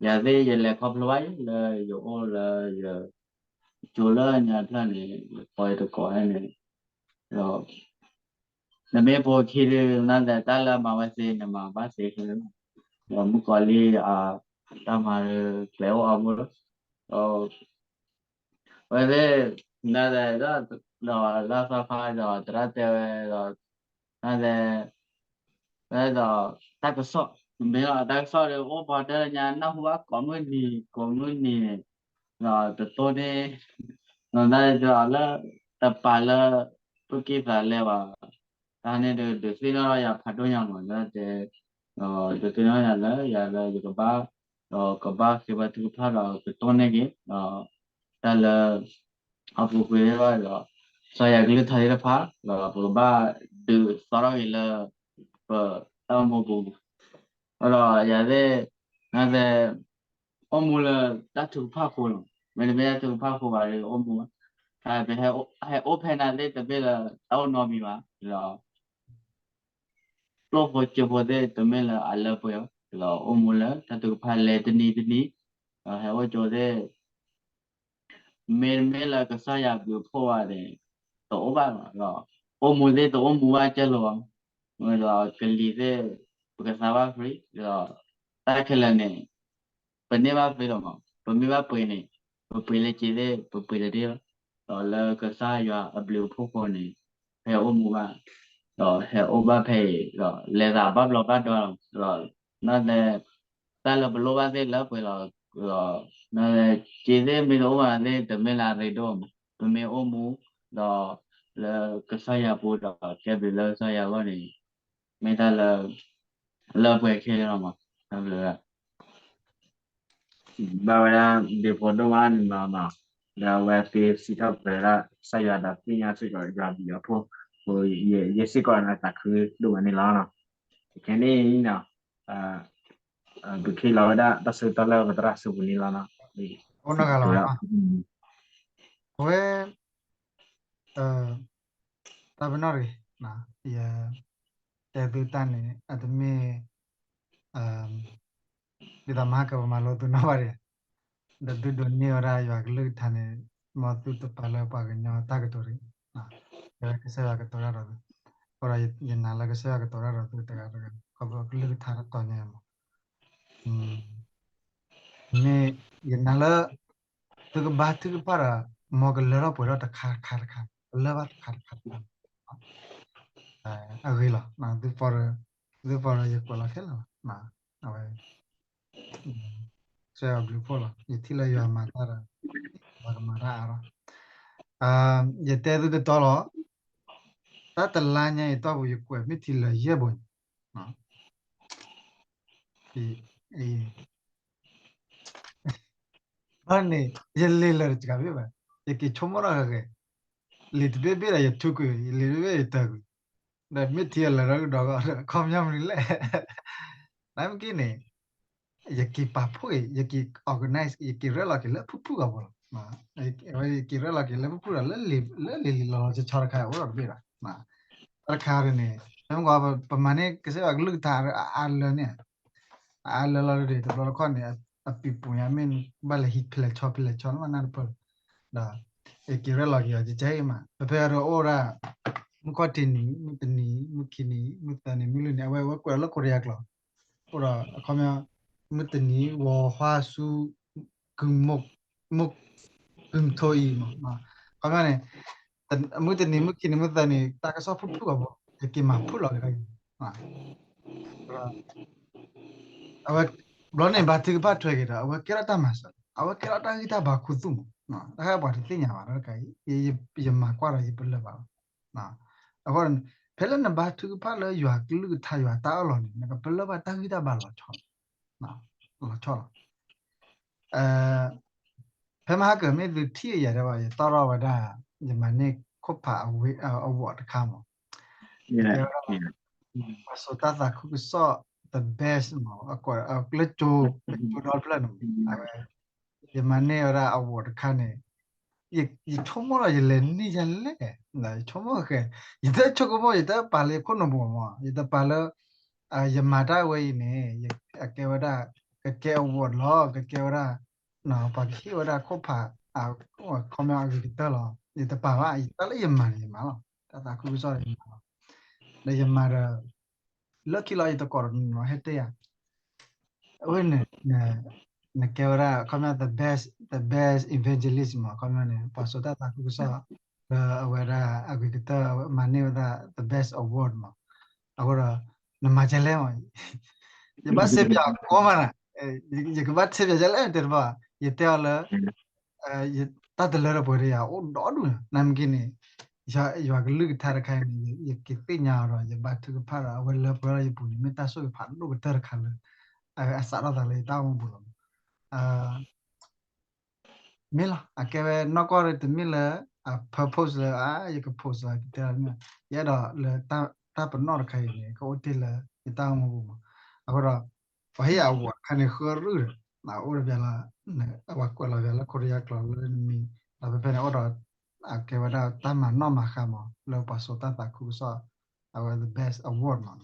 ယၤသ့ၣ်ယလဲၤခီဖျိဘၣ်လၢယအိၣ်လၢယ ကၠိလၢညါဖျၢၣ်န့ၣ် ယကိးယတကိးန့ၣ်, ဒီး နမ့ၢ်ပိာ်ခံဒီး နဒဲးတၢ်လၢမၤဝဲသ့ နမၤဘၣ်သ့ခဲလၢာ်, ဒီးမုၣ်ကီၤလံၢ်အ တၢ်မၤဒီး ကျဲအိၣ်အါမးလီၤ, ဒီး ဝဲသ့ၣ် နဒဲး ဒီးလၢသီခါဒီး သရၣ်တဲဝဲဒီး နဒဲး ဝဲဒီး တၢ်ကစီၣ်, မ့ၢ်ဒီးတၢ်ကစီၣ်ဒီး အိၣ်ပှၤတၢ်လၢညါ နၢ်ဟူဘၣ်ကိးမုၢ်နံၤ ကိးမုၢ်နံၤန့ၣ်, ဒီးတတိၢ်န့ၣ် ဒီးနဒဲးဒီးလၢ တပာ်လၢ ပက့ၢ်သးလဲဘၣ်, တၢ်န့ၣ်ဒီး ဒုးသ့ၣ်နီၣ်ထီၣ်ယၤဖးဒိၣ်ညါမး နဒဲး, ဒီးဒုးသ့ၣ်နီၣ်ယၤလၢယၤလၢယကဘၣ်, ဒီးကဘၣ်ဃ့ဘါထုကဖၣ်ဒီးကတိၢ်န့ၢ်က့ၤ, ဒီး တၢ်လၢ အပူၤကွံာ်သ့ၣ်တဖၣ်ဒီး ကစၢ်ယွၤကလုၢ်ကထါသ့ၣ်တဖၣ် ဒီးပကဘၣ်ဒုးသီထီၣ်က့ၤလၢ ပတၢ်အိၣ်မူပူၤ, ဒီးယၤသ့ၣ် နသ့ၣ် အိၣ်မူလၢတၢ်ထုကဖၣ်အဃိလီၤ, မ့တမ့ၢ်တၢ်ထုကဖၣ်အဃိဘၣ်ဒီး အိၣ်မူဘၣ်, ဟဲအိၣ်ဖဲနၤသ့ၣ်တမ့ၢ်လၢတၢ်အိၣ်နီတမံၤဘၣ်, ဒီး ကျိၣ်ဖိစ့ဖိသ့ၣ်တမ့ၢ်လၢအလၢပှဲၤအီၤ, ဒီးအိၣ်မူလၢတၢ်ထုကဖၣ်လဲၤတနံၤတနံၤ, ဒီးဟဲအိၣ်ကၠိသ့ၣ် မ့တမ့ၢ်လၢကစၢ်ယွၤဘျုးဖှိၣ်ဘၣ်န့ၣ် တအိၣ်ဘၣ်လီၤ, ဒီးအိၣ်မူသ့ၣ်တအိၣ်မူဘၣ်ကဲလီၤ, ဒီးကလံၤသ့ၣ် ပကသါဘၣ် free, ဒီးတၢ်ခဲလၢာ်န့ၣ် ပန့ၢ်ဘၣ် free လီၤမး, ပမ့ၢ်ဘၣ်ပှ့ၤန့ၣ် ပပှ့ၤလၢက့ၤသ့ၣ် ပပှ့ၤတဒ့လီၤ, ဒီးလၢကစၢ်ယွၤအဘျုးအဖှိၣ်အဃိန့ၣ် ဟဲအိၣ်မူဘၣ်, ဒီးဟဲအိၣ်ဘၣ်ဖဲအံၤ ဒီးလဲၤသးဘၣ်ဘျီဘၣ်ဒီလီၤ, ဒီး နသ့ၣ် တၢ်လၢပလိၣ်ဘၣ်သ့ၣ်လၢပှဲၤလီၤ, ဒီး နသ့ၣ် က့ၤသ့ၣ်မ့ၢ်တအိၣ်ဘၣ်သ့ၣ် တမ့ၢ်လၢအရ့ဒိၣ်မး, ပမ့ၢ်အိၣ်မူ ဒီး လၢကစၢ်ယွၤပူၤဒီး ကဲဘျုးလၢကစၢ်ယွၤအဂီၢ်န့ၣ် မ့ၢ်တၢ်လၢ လၢပှဲၤခဲလၢာ်လီၤမး, တၢ်ဘျုး ဘၣ်ဝဲဒၣ် ဒ့ဖိဒိၣ်မးန့ၣ်လီၤနီၤ, ဒီးအဝဲသ့ၣ်စံးထီၣ်ပတြၢၤဝဲဒၣ် ကစၢ်ယွၤဒီးသ့ၣ်ညါစ့ၢ်ကီးယွၤအဘျုးအဖှိၣ်, ယဲစ့ၢ်ကီးန့ၣ်သးခုဒိၣ်မးန့ၣ်လီၤနီၤ, ခဲကနံၣ်အံၤနီၤ, ပကဟ့ၣ်လီၤဝဲဒၣ်တၢ်ဆၢကတီၢ်လၢပသရၣ်စုပူၤန့ၣ်လီၤနီၤ, အဝဲ တၢ်ပနီၣ်တဂ့ၤ, ယ တဲသုတၢ်န့ၣ် အတမ့ၢ် ဒ်သိးမဟါကပမၤလိသုနီၣ်ဘၣ်ဒံး, ဒီးသုဒိးန့ၢ်ဝဲဒၣ်ယွၤကလုၢ်ကထါန့ၣ် မ်သုတပာ်လၢပှၤကညီတၢ်ကတိၤတဂ့ၤ, ကစၢ်ယွၤကတိၤတၢ်ဒီးသု, အဃိဒီးယနာ်လၢကစၢ်ယွၤကတိၤတၢ်ဒီးသုတဂၤတဂၤ ခီဖျိကလုၢ်ကထါတတီၤညါမး မ့ၢ်ယနာ်လၢ သုကဘါထုကဖၣ်ဒီး မ်ကလၢထီၣ်ပှဲၤထီၣ်တခါတခါတခါ, ကလၢဘၣ်တခါတခါတခါ, အဂ့ၤလီၤ, သု သု ယကွဲးလီၤခဲလၢာ်လီၤ, အဝဲ ကစၢ်ယွၤဘျုးဖှိၣ်လီၤ, ယထံၣ်လၢယွၤမၤတၢ်ဒီး ယွၤကမၤတၢ်အါထီၣ်, ယတဲသုတတီၤလီၤ, တၢ်တလါညါအံၤတီၢ်ပူၤ ယကွဲးမ့ၢ်ထံလၢာ်ယဲၢ်ဘိန့ၣ် ဘၣ်န့ၣ် ယလံာ်လၢာ်တစှၤဘၣ်ဘၣ်, ယက့ၤဆိကမိၣ်ထီၣ်ဂ့ၤဂ့ၤ, လံာ်တဘ့ၣ်ဘ့ၣ်ဒီးယထုးကွံာ်, ယလံာ်တဘ့ၣ်ဘ့ၣ်ယတၢၢ်ကွံာ်, ဒီးမ့ၢ်ထံလၢာ်ဒီးကဒီး အခီပညီမနုၤလဲၣ်, နမ့ၢ်က့ၤန့ၣ် ယက့ၤပာ်ဖှိၣ်က့ၤ, ယက့ၤ organize, ယက့ၤရဲၣ်လီၤက့ၤလၢဖုၣ်ဖုၣ်ဂီၢ်ပူၤလီၤ, ယက့ၤရဲၣ်လီၤက့ၤလၢဖုၣ်ဖုၣ်ဒီး လၢလံာ်လီၤလီၤဆီဆီတခါ အိၣ်ဒီးတဘ့ၣ်ဒီး တၢ်တခါန့ၣ် မ့ၢ်ကွၢ် ပမၤန့ၢ်ကစၢ်ယွၤကလုၢ်ကထါအါလၢာ်န့ၣ်, အါလၢာ်လီၤဒ် တဘျီတခီၣ်န့ၣ် အပံၤပူၤညါမ့ၢ်ဘၣ်လဲၤဟံးဖဲလဲၣ်ဆီဖဲလဲၣ်ဆီလၢမၤနၢ်တပၢၢ်လီၤ, ဒီး ယက့ၤရဲၣ်လီၤက့ၤအီၤ ကကဲအံၤမး ဖဲဖဲအံၤဒီးအိၣ်ဒၣ် မုၢ်ခီၣ်တနံၤ မုၢ်တနံၤ မုၢ်ခံနံၤ မုၢ်သၢနံၤ မုၢ်လွံၢ်နံၤ အဝဲဝဲကွဲးလၢခိရံယါကျိာ်, အိၣ်ဒီးအခီပညီ မုၢ်တနံၤ ဝီၤ ဟါ ဆူ ကုၢ်မိၢ် ကုၢ်ထိအံၤမး, အခီပညီန့ၣ် မုၢ်တနံၤ မုၢ်ခံနံၤ မုၢ်သၢနံၤ တၢ်ကစီၣ်ဖုၣ်ဖုၣ်အီၤဘိ ယက့ၤမၤဖုၣ်လီၤက့ၤ အဝဲ ဘျီန့ၣ် ဘါထုကဖၣ်ထွဲက့ၤဒီး အဝဲကဲထီၣ်တၢ်မၤစၢၤ, အဝဲကဲထီၣ်တၢ်ဂံၢ်တၢ်ဘါခူသူၣ်မး, တၢ်ခါပှၤတသ့ၣ်ညါဘၣ်, ယမၤကွၢ်ဒီးယပလၢၢ်ဘၣ်လီၤ, အဃိ ဖဲလၢနဘါထုကဖၣ်လၢယွၤကလုၢ်ကထါယွၤတၢ်အၢၣ်လီၤန့ၣ် နကပလၢၢ်ဘၣ်တၢ်ဂံၢ်တၢ်ဘါလီၤဆီလီၤ, လီၤဆီလီၤ. ဖဲမဟါကၢၤမ့ၢ်သုထံၣ်ယၤဒဲးဘၣ် ယတီၣ်ထီၣ်ဝဲဒၣ် ယမၤန့ၢ်ခိၣ်ဖးအဝ့ၢ် အဝီးတခါမး, ယတဲဝဲဒၣ် ပှၤစိာ်တၢ်သးခုကစီၣ် the best မး လၢကၠိ ကၠိဒီဖျၢၣ်န့ၣ်မး အဝဲ ယမၤန့ၢ်ဝဲဒၣ်အဝီးတခါန့ၣ် ယဆိကမိၣ်ဒီးယလဲၤန့ၢ်ယၤလဲၣ်, ယဆိကမိၣ်ဃဲ, ယတဆိကမိၣ် ယတပာ်လၢယခိၣ်နူာ်ပူၤမး ယတပာ်လၢ ယမၤတၢ်ဝဲအံၤန့ၣ် အကဲဝဲဒၣ် ကကဲအဝီးလီၤ ကကဲဝဲဒၣ် ပှၤကဟ့ၣ်ဝဲဒၣ်ခိၣ်ဖး ခီပညီအဂ့ၤကတၢၢ်လီၤ ယတပာ်ဘၣ် ယတၢ်လၢယမၤန့ၣ်ယမၤလီၤ တၢ်သးခုကစီၣ်ယမၤလီၤ ဒီးယမၤဒီး လၢခံလီၤ ယတကိးတနီၤဟဲတဲယၤ အဝဲန့ၣ် နကဲဝဲဒၣ် ခီပညီ the best, the best evangelist မး ခီပညီန့ၣ် ပှၤစိာ်တၢ်သးခုကစီၣ် လၢအဝဲဒၣ်အဂ့ၤကတၢၢ် မၤန့ၢ်ဝဲဒၣ် the best award မး အဃိဒီး နမၤဒ်လဲၣ်မး ယဘၣ်စဲပၠးကိးမးနၤ, ယကဘၣ်စဲပၠးဒ်လဲၣ်တဲတဘၣ် ယတဲအီၤလၢ တၢ်တလၢတပှဲၤဒီးယၤအိၣ်ဒီဒူၣ် နမ့ၢ်က့န့ၣ် ယွၤကလုၢ်ကထါတခါအံၤန့ၣ် ယက့ၤသ့ၣ်ညါအီၤဒီး ယဘါထုကဖၣ်ဒီး အဝဲလၢပှဲၤဒီးယပူၤန့ၣ် မ့ၢ်တၢ်ဆိၣ်ဂ့ၤဖးဒိၣ်ကတၢၢ်တခါလၢ အစးထီၣ်သးလၢယတၢ်အိၣ်မူပူၤလီၤ. မ့ၢ်လီၤ အကဲဝဲနီၢ်ကီၢ်တမ့ၢ်လၢ အ purpose လၢ ယက post လၢကတဲမ့ၢ် ယအဲၣ်ဒိးလၢ တၢ်ပနီၣ်တခါအံၤန့ၣ် ကအိၣ်တ့ၢ်လၢယတၢ်အိၣ်မူပူၤမး အဃိဒီး ပှၤဟ့ၣ်ယၤအဝီးတခါန့ၣ် ဃၢရူၢ်ဒီး အိၣ်တဘျီလၢ အဝဲကွဲးလီၤယၤလၢခိရံယါကျိာ်လၢနမံၤ ဒီးဖဲဖဲန့ၣ်အိၣ်ဒီး အကဲဝဲဒၣ်တၢ်မၤနီၣ်မၤဃါမး လၢပှၤစိာ်တၢ်သးခုကစီၣ် အဝဲ the best award မး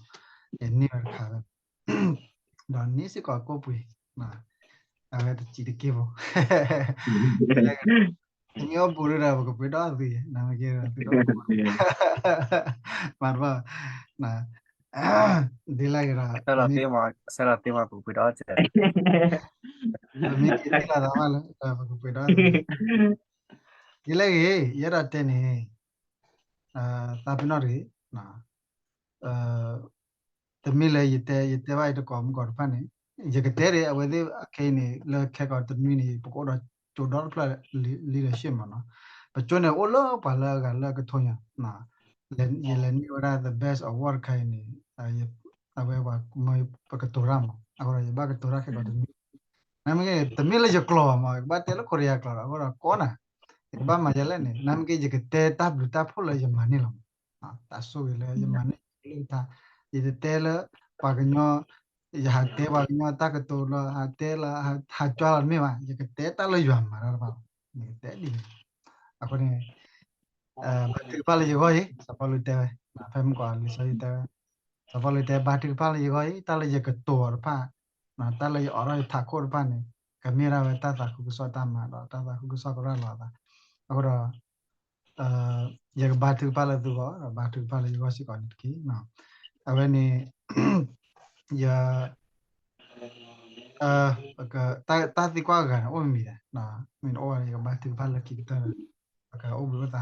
ယန့ၢ်ဝဲတခါဝဲ ဒီးန့ၢ်စ့ၢ်ကီးကိၣ်ပှ့ၤ အဝဲတစံးတက့ၢ်ဖိ တနံၤအိၣ်ဘူးဒီး ပကပှ့ၤဒီးသု နမ့ၢ်က့ မၤတဘၣ် ဒ်လဲၣ်ဂ့ၤဒီး ဆဲလီၤသ့မး ပကပှ့ၤဒီး ပမ့ၢ်က့ၤသ့လီၤသးဘၣ်လၢ ပကပှ့ၤဒီး ဒ်လဲၣ်ဂ့ၤ ယအဲၣ်ဒိးတဲန့ၣ် သးပ့ၤနီၣ်တဂ့ၤ တမ့ၢ်လၢယတဲ ယတဲဘၣ်ယတကိးမုၢ်ကိးတဖၣ်န့ၣ် ယကတဲဒ်အဝဲသ့ၣ်အခဲအံၤန့ၣ် လၢခဲကိာ်တနွံန့ၣ် ပကအိၣ်ဒီးကၠိဒီတဖျၢၣ် leadership မးနီၤ ပကၠိန့ၣ်အိၣ်လၢပှၤလၢအဂၤလၢအကထိညါ ယလဲၤန့ၢ်ဝဲဒၣ် the best award တခါအံၤန့ၣ် အဝဲပှၤမၢပကတိၤတၢ်မး အဃိဒီးယဘၣ်ကတိၤတၢ်ခဲကိာ်တနွံ နမ့ၢ် တမ့ၢ်လၢယကျိာ်ဘၣ်မး ယကဘၣ်တဲလၢခိရံယါကျိာ်ဒီး အဃိဒီးကိးနၤ ယကဘၣ်မၤဒ်လဲၣ်န့ၣ် နမ့ၢ်က့ ယကတဲတၢ်ဘျုးတၢ်ဖှိၣ်လၢယမၤန့ၢ်လီၤမး တၢ်ဆိၣ်ဂ့ၤလၢယမၤန့ၢ်ကလုၢ်ကထါ ယတတဲလၢ ပှၤကညီ ယဟးတဲပှၤကညီတၢ်ကတိၤလီၤ ဟးတဲလီၤ ဟးကွၢ်လီၤတမ့ၢ်ဘၣ် ယကတဲတၢ်လၢယွၤမၤတၢ်တဖၣ်လီၤ ယကတဲဒ်န့ၣ် အဃိန့ၣ် ဘါထုကဖၣ်လၢယဂီၢ်အံၤ စီၤပီလူးတဲဝဲ ဖဲမုၢ်ကီးလံာ်စီဆှံတဲဝဲ စီၤပီလူးတဲ ဘါထုကဖၣ်လၢယဂီၢ်အံၤ တၢ်လၢယကတိၤအီၤတဖၣ် တၢ်လၢယအိးထီၣ်ယထးခိၣ်တဖၣ်န့ၣ် ကမ့ၢ်ဒၣ်ဝဲတၢ်သးခုကစီၣ်တၢ်မၤဒီးတၢ်သးခုကစီၣ်ကရၢလီၤအသး အဃိဒီး ယကဘါထုကဖၣ်လၢသုဂီၢ် ဒီးဘါထုကဖၣ်လၢယဂီၢ်စ့ၢ်ကီးန့ၣ်တက့ၢ်. အဝဲန့ၣ် ယ တၢ်သံကွၢ်အဂၤန့ၣ် အိၣ်မံၤမံၤဒီး မ့ၢ်အိၣ်ဝဲ ယကဘါထုကဖၣ်လၢခံကတၢၢ် ပကအိၣ်ဘှံးအိၣ်သါ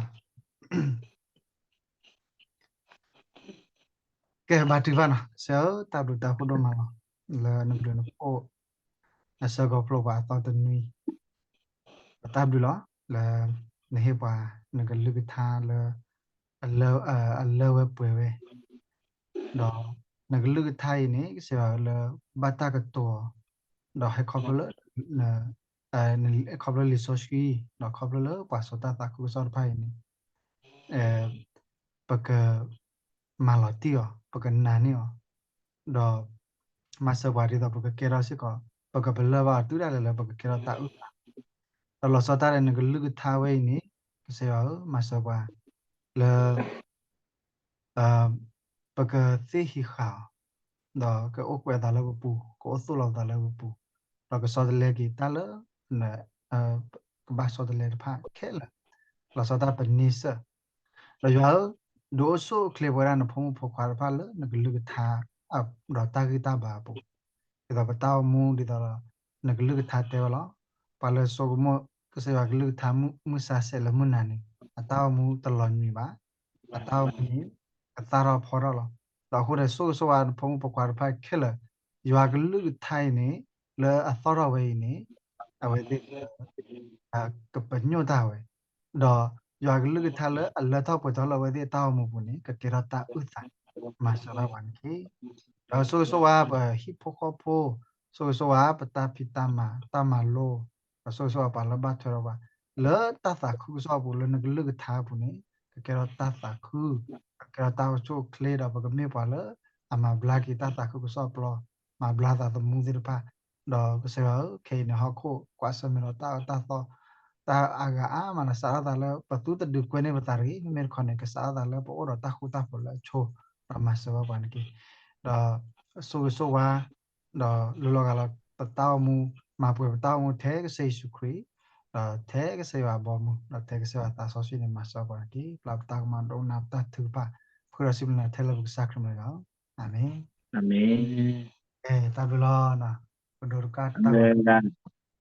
ကဲ ဘါထုကဖၣ်နီၤ ကစၢ်ဧၢ တၢ်ဘျုးတၢ်ဖှိၣ်ဒိၣ်မးလီၤ လၢနဘျုးနဖှိၣ် နဆှၢခီဖျိပှၤအသီတနွံ ပတၢ်ဘျုးလီၤ လၢနဟ့ၣ်ပှၤ နကလုၢ်ကထါလၢ အလၢ အလၢဝဲပှဲၤဝဲ ဒီးနကလုၢ်ကထါအံၤန့ၣ် ကစၢ်ယွၤလၢဘၣ်တၢ်ကတိၤ ဒီးဟဲခီဖျိလၢ ခီဖျိလံာ်စီဆှံ ဒီးခီဖျိလၢပှၤစိာ်တၢ်သးခုကစီၣ်တဖၣ်အံၤန့ၣ် ပကမၤလီၤတံၢ်အီၤ ပကနာ်န့ၢ်အီၤ ဒီးမၤစၢၤပှၤဒ်သိးပကကဲထီၣ်စ့ၢ်ကီး ပကပလၢၢ်ဘၣ်အီၤတုၤဒၣ်လဲာ်လၢပကကဲထီၣ်တၢ်အုၣ်သး ဒီးလီၤဆီဒၣ်တၢ်ဒီးနကလုၢ်ကထါဝဲအံၤန့ၣ် ကစၢ်ယွၤဧၢ မၤစၢၤပှၤ လၢ ပကသ့ဟံးဃာ်အီၤ ဒီးကအိၣ်ကွဲးအသးလၢပပူၤ ကအိၣ်သိၣ်လီၤသးလၢပပူၤ ဒီးကဆီတလဲက့ၤတၢ်လၢ ကဘၣ်ဆီတလဲတဖၣ်ခဲလၢာ် လီၤဆီဒၣ်တၢ်ပန့ဆၢၣ် ဒီးယွၤဧၢ ဒုးအိၣ်ဆူၣ်အိၣ်ချ့ပဝဲဒၣ်နဖိမုၣ်ဖိခွါတဖၣ်လၢနကလုၢ်ကထါ ဒီးတၢ်ဂံၢ်တၢ်ဘါအပူၤ ဒ်သိးပတၢ်အိၣ်မူဒ်သိးဒီး နကလုၢ်ကထါတဲဝဲလီၤ ပှၤလၢဆိကမိၣ် ကစၢ်ယွၤကလုၢ်ကထါမုၢ်မဆါဆဲးလၢမုၢ်နၤန့ၣ် အတၢ်အိၣ်မူတလီၤညွံးဘၣ် အတၢ်အိၣ်မူန့ၣ် ကသၣ်ထီၣ်ဖီထီၣ်လီၤ. ဒီးအဃိဒီးဆိၣ်ဂ့ၤဆိၣ်ဝါနဖိမုၣ်ဖိခွါတဖၣ်ခဲလၢာ် ယွၤကလုၢ်ကထါအံၤန့ၣ် လၢအသီၣ်ထီၣ်ဝဲအံၤန့ၣ် အဝဲသ့ၣ် ကပညိၣ်တၢ်ဝဲ ဒီးယွၤကလုၢ်ကထါလၢအလၢထီၣ်ပှဲၤထီၣ်လၢအဝဲသ့ၣ်အတၢ်အိၣ်မူပူၤန့ၣ် ကကဲထီၣ်တၢ်အုၣ်သး မၤစၢၤဘၣ်ပှၤန့ၣ်တက့ၢ်. ဒီးဆိၣ်ဂ့ၤဆိၣ်ဝါပဟံၣ်ဖိဃီဖိ, ဆိၣ်ဂ့ၤဆိၣ်ဝါပတၢ်ဖံးတၢ်မၤ တၢ်မၤလိ ဒီးဆိၣ်ဂ့ၤဆိၣ်ဝါပှၤလၢဘၣ်ထွဲဒီးပှၤ လၢတၢ်သးခုကစီၣ်အပူၤ လၢနကလုၢ်ကထါအပူၤန့ၣ် ကကဲထီၣ်တၢ်သးခု, ကကဲထီၣ်တၢ်အိၣ်ဆူၣ်အိၣ်ချ့ ဒီးပကမ့ၢ်ပှၤလၢအမၤဘျါက့ၤတၢ်သးခုကစီၣ်အပျီ, မၤဘျါသးသမူသ့ၣ်တဖၣ်, ဒီးကစၢ်ယွၤဧၢ ခဲအံၤန့ၣ်ဟီၣ်ခိၣ်ကွၢ်ဆၢၣ်မဲာ်ဒီးတၢ်အၢတၢ်သီ တၢ်အါဂၤအါမး ဒီးစးထီၣ်သးလၢပသုတဒုးကွဲန့ၢ်ပသးတဂ့ၤ, မ့မ့ၢ်တခီန့ၣ် ကစးထီၣ်သးလၢပအိၣ်ဒီးတၢ်ဃူတၢ်ဖိးလၢအဆိ, ဒီးမၤစၢၤဘၣ်ပှၤန့ၣ်တက့ၢ်. ဒီးဆိၣ်ဂ့ၤဆိၣ်ဝါ ဒီးလူလီၤဂာ်လီၤပတၢ်အိၣ်မူ, မၤပှဲၤပတၢ်အိၣ်မူထဲကစၢ်ယ့ၣ်ၡူးခရံာ်, ဒီးထဲကစၢ်ယွၤအဘီအမုၢ်, ဒီးထဲကစၢ်ယွၤအသးစီဆှံန့ၣ် မၤစၢၤပှၤန့ၣ်တက့ၢ်. ပျၢ်ပတၢ်ကမၣ် ဒိကနၣ်ပတၢ်ထုကဖၣ်, ဃုာ်ဒီးစံးဘျုးနၤထဲလၢပကစၢ်ခရံာ်မတဂၤ, အၤမ့ၣ်. တၢ်ဘျုးလီၤ, ပဒိးတကၢ်တၢ်ဂီၤ